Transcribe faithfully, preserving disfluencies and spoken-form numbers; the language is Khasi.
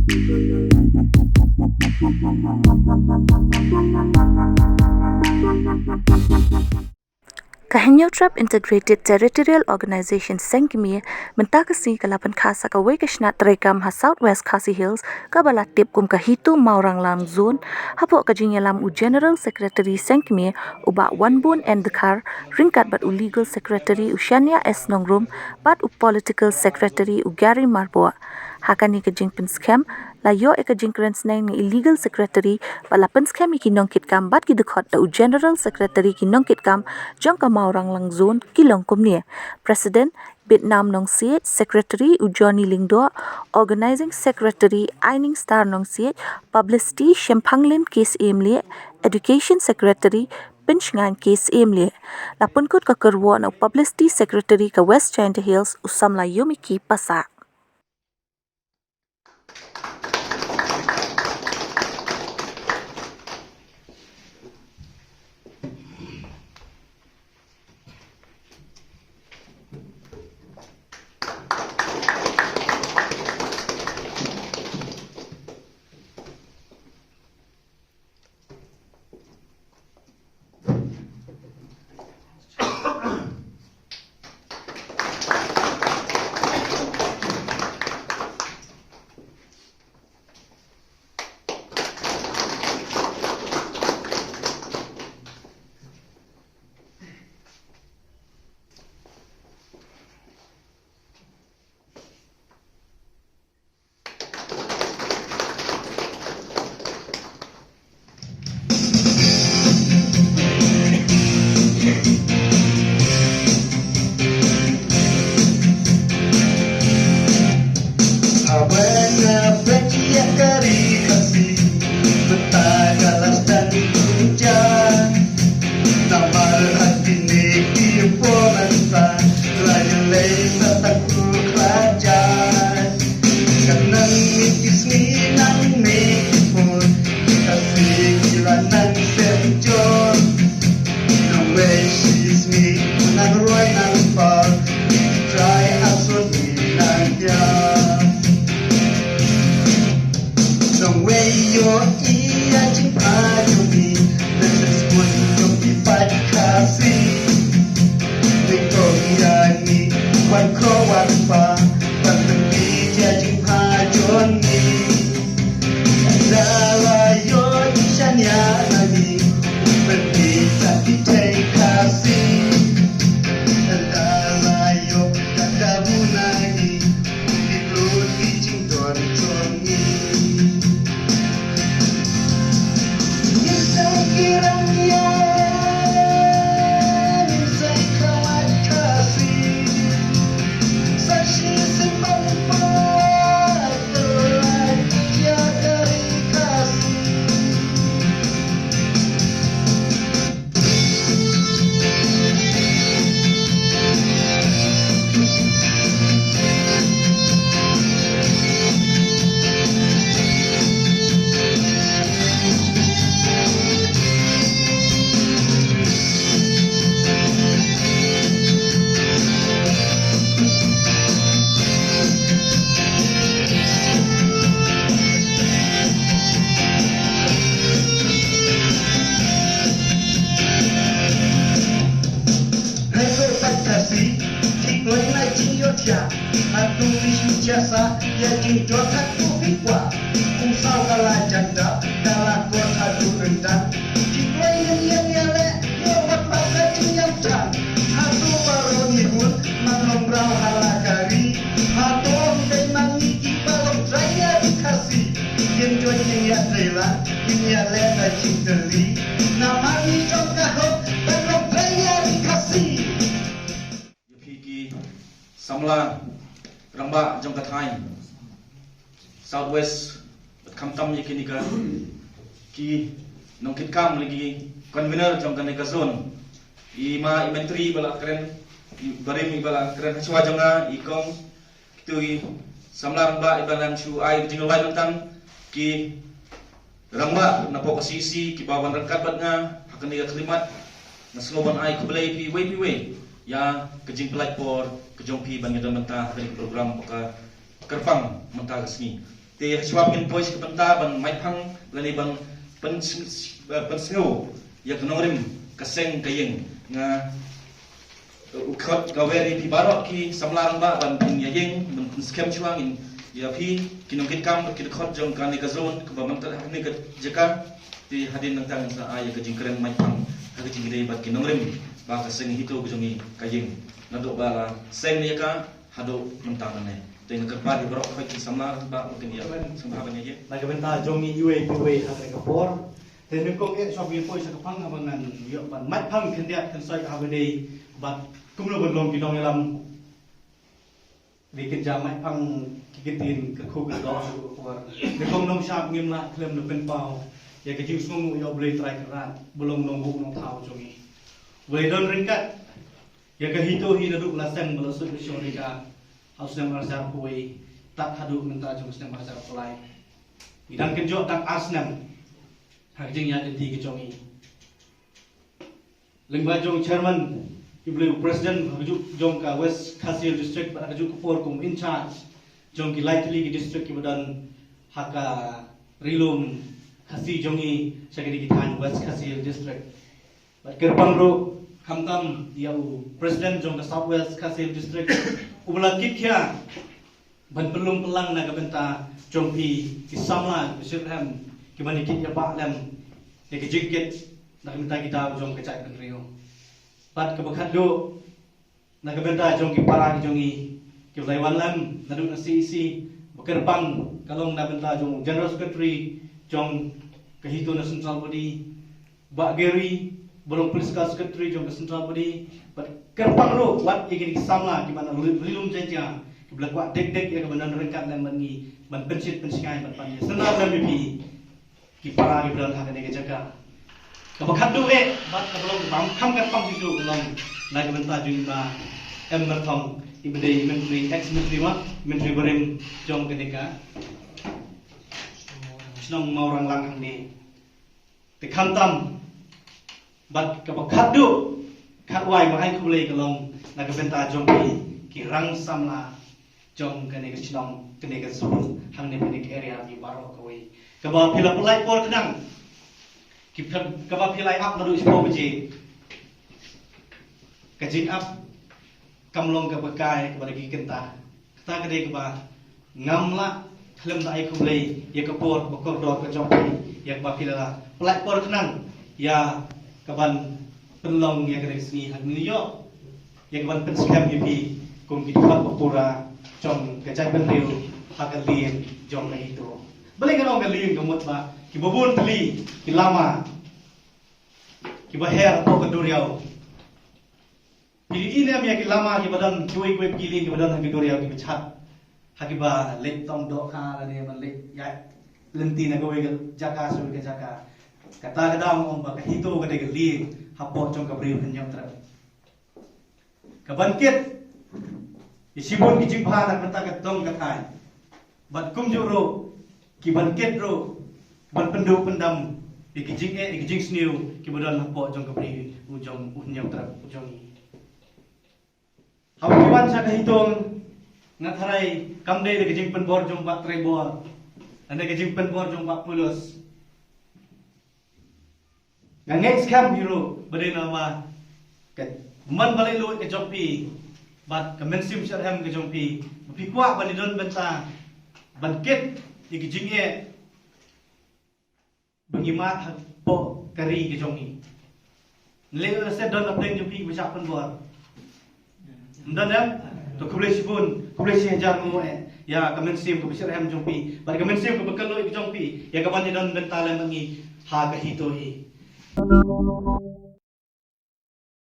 Ka Hynñiewtrep Integrated Territorial Organization Seng Kmie mynta ka sngi ka la pynkha sa kawei ka shnat treikam ha South West Khasi Hills kaba la tip kum ka HITO Mawranglangzone, hapoh ka jingïalam u General Secretary Seng Kmie u Bah Wanbun N Dkhar ryngkat bad u Legal Secretary u Shania S Nongrum bad u Political Secretary u Gary Marbot. Ha kane ka jingpynskhem la ïoh ïa ka jingkren sneng na i Legal Secretary bad la pynskhem ïa ki nongkitkam bad ki dkhot da u General Secretary. Ki nongkitkam jong ka Mawranglangzone ki long kumne: President Bitnam Nongsiej, Secretary u Johnny Lyngdoh, Organizing Secretary Ainingstar Nongsiej, Publicity Shemphanglin K Syiemlieh, Education Secretary Pynshngaiñ K Syiemlieh. La pynkut ka kyrwoh na u Publicity Secretary ka West Jaintia Hills u samla Yumiki Passah. Ïa phi ki samla rangbah jong ka thaiñ South West, bad khamtam ïa kine ki nongkitkam lane ki convener jong kane ka zone. I ma i myntri ba la kren, i barim ba la kren hashwa jong nga, i kong, kito ki samla rangbah ba la nang shu ai jingrwai, tang ki rangbah na pdeng ka C E C kiba wan ryngkat bad nga ha kane ka khyllipmat. Nga sngewbha ban ai khublei ïa phi uwei pa uwei ïa ka jingpynlait por ka jong phi ban ïadon bynta ha kane ka program ba ka kyrpang mynta ka sngi. Te hashwa ngin poi sha ka bynta ban mait phang lane ban pynsngew ïa ka nongrim ka seng ka ïing, nga u khot ka wer ïa phi baroh ki samla rangbah ban pynïaid ban pynskhem shuwa ngin ïa phi ki nongkitkam ki dkhot jong kane ka zone kaba mynta ha kane ka jaka. Te hadien nangta ngin sa ai ïa ka jingkren mait phang ha ka jingïadei bad ki nongrim ba ka seng HITO ka jong ngi ka ïing naduh ba la seng ïa ka haduh mynta mynne. Te nga kyrpad ïa baroh ki samla ba ma kin ïa sngewbha ban ïa. Na ka bynta jong ngi iwei pa iwei ha kane ka por. Te nyngkong eh shuwa ban poi sha ka phang haba ngan ïoh ban mait phang khyndiat khynsoit haba dei bad kumno ban long ki nongïalam. Dei kynja mait phang ki ktien ka khuid ka doh sha ka por. Nyngkong nongshad ngim lah khlem da pynpaw ïa ka jingsngewnguh ïa U Blei Trai Kynrad ba long nongbuh nongthaw jong ngi. Ba la don ryngkat ïa ka HITO hi naduh ba la seng ba la suk ba shong ïa ka ha u snem ar hajar kawei tad haduh mynta jong u snem ar hajar kawlai. Ngi dang kynjoh tang ar snem ha ka jingïaid lynti ka jong ngi. Lyngba jong chairman, i Blei u president ha kajuh jong ka West Khasi Hills District bad ha kajuh ka por kum in charge jong ki lai tylli ki district kiba don ha ka ri lum Khasi jong ngi sha kine ki thaiñ West Khasi Hills District. Bad kyrpang ruh khamtam ïa u president jong ka South West Khasi Hills District uba la kit khia ban pynlong pynlang na ka bynta jong phi ki samla ki shitrhem kiba ïa kit ïa bah lem ïa ki jingkit na ka bynta ki daw jong ka jaitbynriew. Bad kaba khatduh na ka bynta jong ki para ki jong ngi kiba la wan lem naduh na C E C, ba kyrpang ka long na bynta jong u general secretary jong ka HITO na central body, Bah Gary, ba long political secretary jong ka central body, bad kyrpang ruh wat ïa kine ki samla kiba na ri lum Jaiñtia kiba la kwah dik dik ïa ka ban don ryngkat lem bad ngi ban pynshit pynshngaiñ bad ban ïa sngewbha lem ïa phi ki para kiba don ha kane ka jaka. Kaba khatduh eh bad kaba long kaba kham kyrpang shisha ka long na ka bynta jong i ma M Myrthong iba dei i myntri, ex myntri ma, myntri barim jong kane ka shnong Mawranglang hangne. Te khamtam bad kaba khatduh khatwai ba ai khublei ka long na ka bynta jong phi ki rang samla jong kane ka shnong kane ka zone hangne kane ka area hi baroh kawei. Kaba phi la pynlait por khnang ki phi-, kaba phi la ap naduh shiphew baje. Ka jingap kam long kaba kai kaba da ki kynta. Kata ka dei kaba ngam lah khlem da ai khublei ïa ka por ba kordor ka jong phi ïa kaba phi la pynlait por khnang ïa kaban pynlong ïa ka dei sngi ha kane ïoh ïa kaban pynskhem ïa phi kum ki dkhot ba pura jong ka jaitbynriew ha ka lieng jong ka HITO. Balei nga ong ka lieng ka mut ba kiba bun tylli ki lama kiba her hapoh ka duriaw. Phi ïohi ne em ïa ki lama kiba don kiwei kiwei ki lieng kiba don ha ki duriaw kiba chat ha kiba leit tong dohkha lane ban leit ïaid lynti na kawei ka jaka sha kawei ka jaka. Kata ka daw nga ong ba ka HITO ka dei ka lieng hapoh jong ka Bri u Hynñiewtrep. Kaban kit ïa shibun ki jingbha na ka bynta ka dong ka thaiñ. Bad kumjuh ruh kiban kit ruh ban pynduh pyndam ïa ki jingeh ïa ki jingsniew kiba don hapoh jong ka Bri u jong u Hynñiewtrep u jong ngi. Haba phi wan sha ka HITO nga tharai kam dei da ka jingpynbor jong Bah Trevor lane ka jingpynbor jong Bah Paulus. Nga ngeit skhem hi ruh ba dei namar ka mon ba leh luid ka jong phi bad ka mynsiem shitrhem ka jong phi ba phi kwah ban ïadon bynta ban kit ïa ki jingeh ba ngi mad hapoh ka ri ka jong ngi. Leh lehse don na pdeng jong phi ba shah pynbor. Ym don em? To khublei shibun, khublei shihajar nguh eh ïa ka mynsiem kaba shitrhem jong phi bad ka mynsiem kaba kynluid ka jong phi ïa kaban ïadon bynta lem bad ngi ha ka HITO hi.